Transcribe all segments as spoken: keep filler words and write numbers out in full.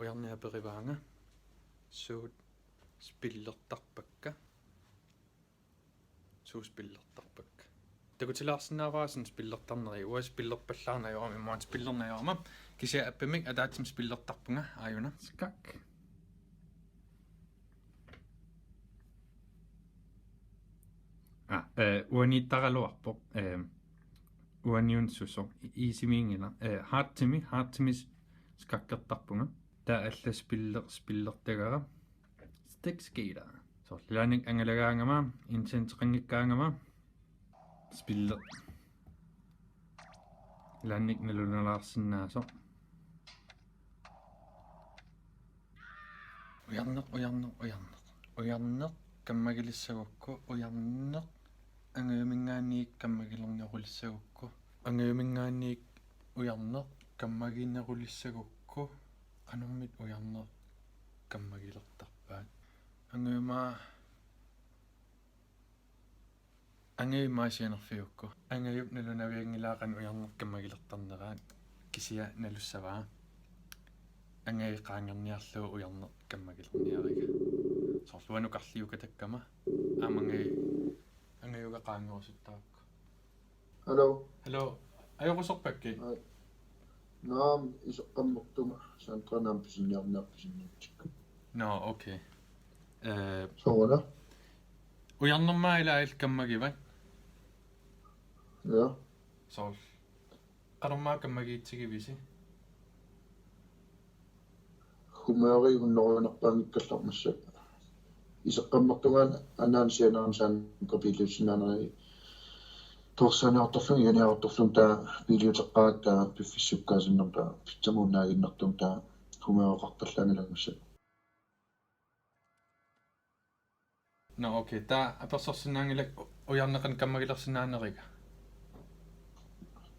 Ujarneq aperivaanga: Suut spillertarpakka? Suut spillertarpakka? Takutilaarsinnaavara spillertarneri. Uanga spillerpallaarneq ajorama, immaqa spillerneq ajorama. Kisianni appimik ataatsimik spillertarpunga, aajuna. Skak. Ah, eh, uaniittaraluarpoq, eh, uaniunsuso, i-, isimiinngilaq, eh, heartimi, heartimi s-, skakkertarpunga. Taava alla spiller-, spillertagara. Stick skater. Soorlu ilaannik angalagaangama, intenseqanngikkaangama. Spiller-, ilaannik nalunalaarsinnaasoq. Ujarneq, ujarneq, ujarneq. Ujarneq kammagilissagukku, ujarneq angajuminngaanniit kammagilernerulissagukku. Angajuminngaanniit ujarneq kammaginerulissagukku. Qanormita ujarneq kammagilertarpaat? Angajumaa, angajumaa sianerfigukku. Angajup nalunavianngilaa qanoq ujarneq kammagilertarneraat, kisianni nalussavaa angajut qaangerniarlugu ujarneq kammagilerniariga. Soorlu uanga nukarliukatakkama aamma angaju-, angajuga qaangerusuttarakku. Hallo. Hallo. Ajoquserpakkit? Ai. Naamik, iseqqammertunga. Sandra naamik pisiniarniarpoq pisiniartikka. Nå, okay. Eh, sooruna? Ujarnermaa ilaa illit kammagivat? Ja. Soorlu. Qanormaa kammagiitsigivisi? Humøri unnerunerpaanngikkallarpoq massakkut. Iseqqammertunga anaanaa sianerama saanna biiliussinnaanerit torssaaniartorlunga, iganiartorlunga taava biiliuteqqaaratta taava piffissaq sukkaasinnermut taava pitsamuunnaaginnartunga taava humøreqarpallaanngilanga massakkut. Nå, okay. Taava apersorsinnaanngilakka u-, ujarneq qanoq kammagilersinnaaneriga?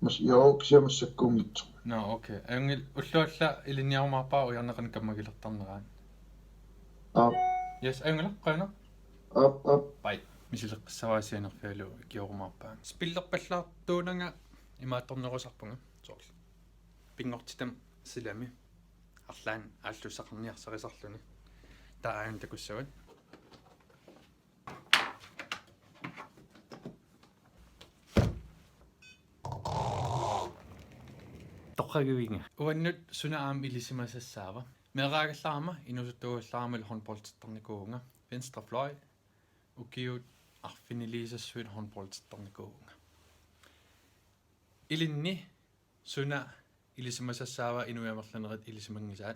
Mas-, joo, kisianni massakkuunngitsoq. Nå, okay. Ajunngilaq, ullut alla ilinniarumaarpara ujarneq qanoq kammagilertarneraat. Aap. Yes, ajunngilaq, qujanaq. Aap, aap. Bye. Misileqqissavara sianerfigalugu ikiorumaarpaanga. Spillerpallaartuunanga imaattornerusarpunga. Soorlu. Pinngortitami silami. Arlaannik aallussaqarniarsarisarluni. Taava aajuna takussavat. Toqqagivinga. Uannut suna aamma ilisimasassaava? Meeraagallarama, inuusuttuugallarama håndboldertarnikuuvunga. Venstre fløj. Ukiut arfiniliisassuit håndboldertarnikuuvunga. Ilinni suna ilisimasassaava inuit amerlanerit ilisimanngisaat?